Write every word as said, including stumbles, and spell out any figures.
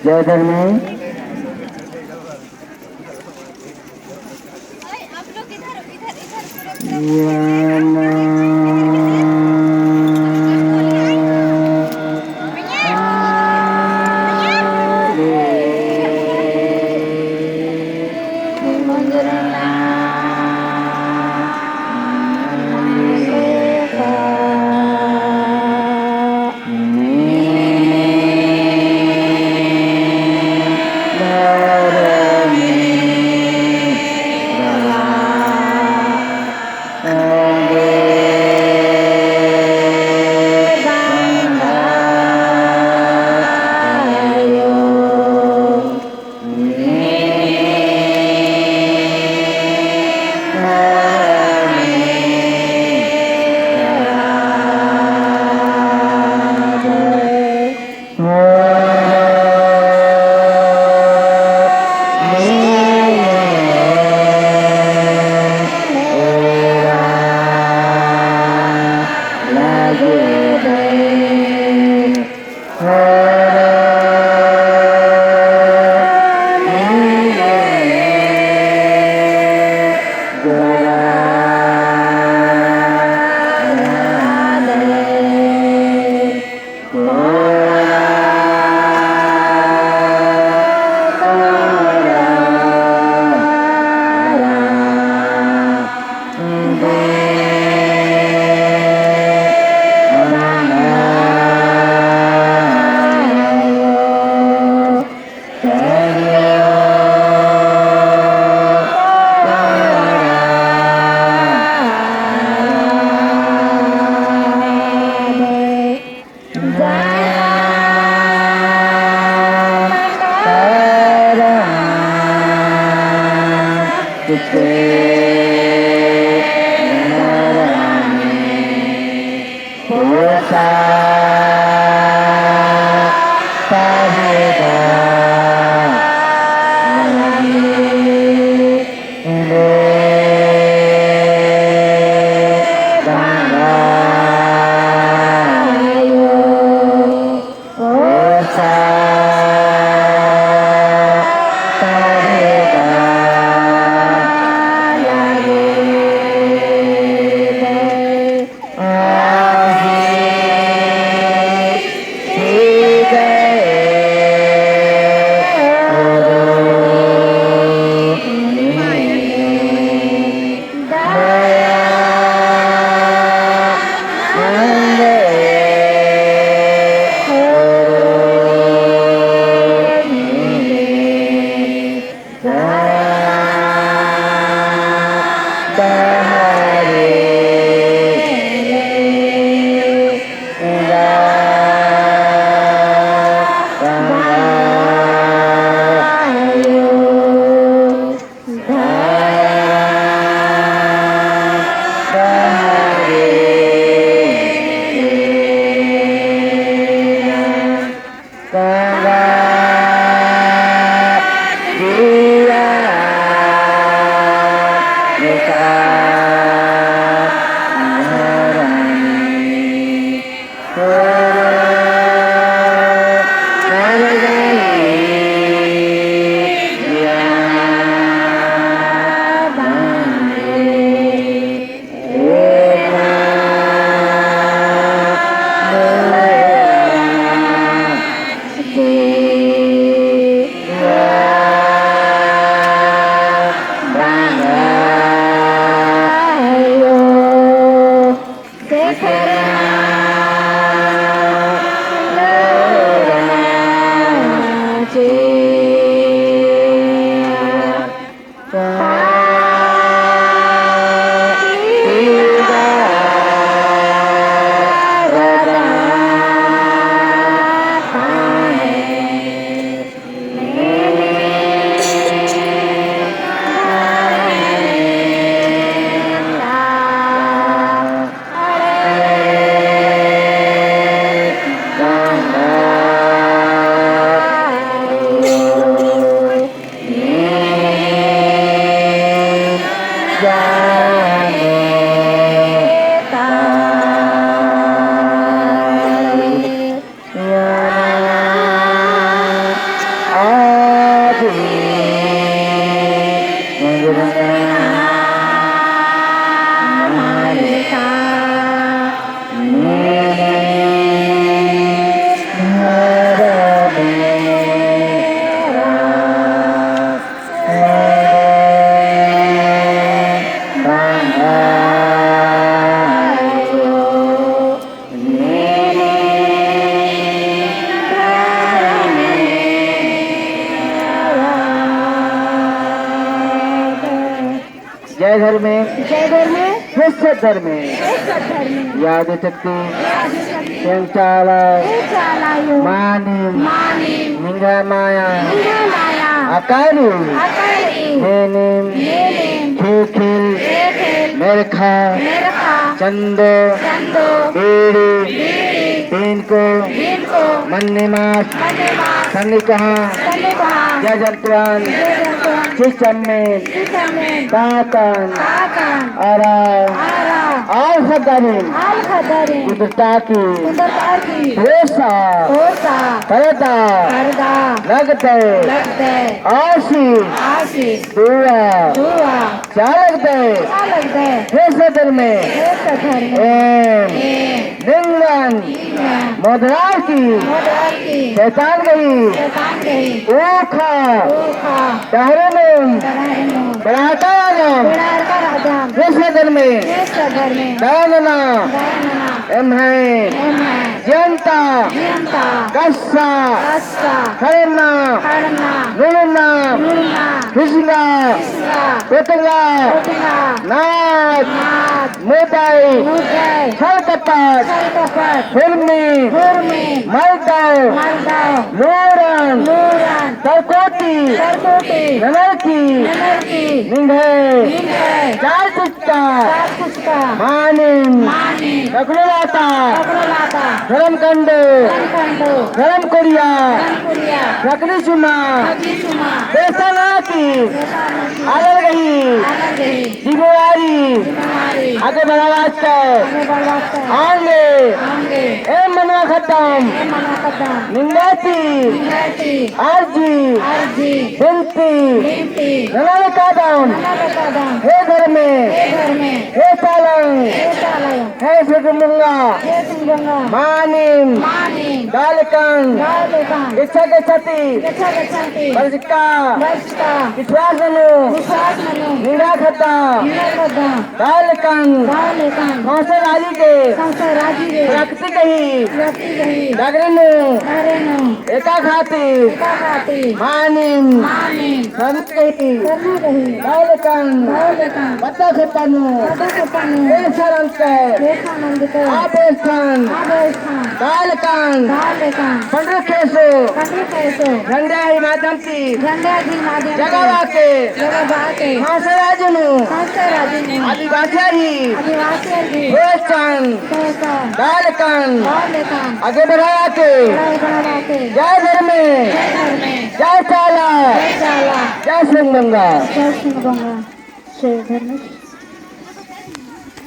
जय धर्मे। सत धर्मे। सत धर्मे। आदि शक्ति। आदि शक्ति। एम चाला। एम चाला आयो। मानिम। मानिम। निंग्है माया। निंग्है माया। अकाली। अकाली। नेनिम। नेनिम। ख़ेख़ेल। ख़ेख़ेल। मेर्ख़ा। मेर्ख़ा। चंदो। चंदो। बीड़ी। बीड़ी। बीनको। बीनको। मन्नी मास। मन्नी मास। सन्नी कोहा। सन्नी कोहा। जय जंतुआन। जय जंतुआन। चिचम्मे। ताकन। ताकन। अरा। अरा। आल ख़द्दारिन। आल ख़द्दारिन। कुदरताकी। कुदरताकी। होसा। होसा। परदा। परदा। लगदय। लगदय। आसी। आसी। दुआ। दुआ। चाला लगदय। चाला लगदय। हे सत धर्मे। हे सत धर्मे। एम। एम। निंगन। निंगन। मोदरार की। मोदरार की। शैतान गही। शैतान गही। ऊख़ा। ऊख़ा। डहरे नू। डहरे नू। बड़ारका राजम। बड़ारका राजम। हे सत धर्मे। हे सत धर्मे। दया नना। दया नना। एम्है। एम्है। जियंता। जियंता। कस्सा। कस्सा। खड़ना। खड़ना। नुड़ना। नुड़ना। हिसगा। हिसगा। कोटंगा। कोटंगा। नाच। नाच। मुदई। मुदई। छल कपट। छल कपट। हुरमी। हुरमी। मलदव। मलदव। लूरन। लूरन। तरकोटी। तरकोटी। ननरकी। ननरकी। निंग्है। निंग्है। चार कुचका। चार कुचका। मानिम। मानिम। ककड़ो लाता। ककड़ो लाता। धरम कंडो। धरम कंडो। धरम कोड़िया। धरम कोड़िया। रकनी चुमा। रकनी चुमा। बेसाना की। बेसाना की। आलर गही। आलर गही। जिम्मेवारी। जिम्मेवारी। आगे बढ़ाबाचकय। आगे बढ़ाबाचकय। आंगे। आंगे। एम मनवा ख़द्दम। एम मनवा ख़द्दम। निंग्है ती। निंग्है ती। अर्जी। अर्जी। बिनती। बिनती। नना ले कादम। नना ले कादम। हे धर्मे। हे धर्मे। हे चालंग। हे चालंग। हे सिंह बोंगा। हे सिंह बोंगा। मानिम। मानिम। दव लेकन। दव लेकन। गेच्छा गेच्छा ती। गेच्छा गेच्छा ती। बरचका। बरचका। विश्वास ननू। विश्वास ननू। निंगा ख़द्दम। निंगा ख़द्दम। दव लेकन। दव लेकन। संसार राजी गे। संसार राजी गे। प्रकृति गही। प्रकृति गही। डगरे नू। डगरे नू। एका खातिर। एका खातिर। मानिम। मानिम। सरना गही। सरना गही। दव लेकन। दव लेकन। पद्दा खेप्पा नू। पद्दा खेप्पा नू। एरछा नंजकय। एरछा नंजकय। आ बेस्थान। आ बेस्थान। दव लेकन। दव लेकन। पंडरू खेसो। पंडरू खेसो। झंडा ही माध्यम ती। झंडा ही माध्यम ती। जगाबआ के। जगाबआ के। संसार राजी नू। संसार राजी नू। आदिवासियर ही। आदिवासियर ही। पहचान। पहचान। दव लेकन। दव लेकन। आगे बढ़ाबआ के। आगे बढ़ाबआ के। जय धर्मे। जय धर्मे। जय चाला। जय चाला। जय सिंह बोंगा। जय सिंह बोंगा। जय धर्मे।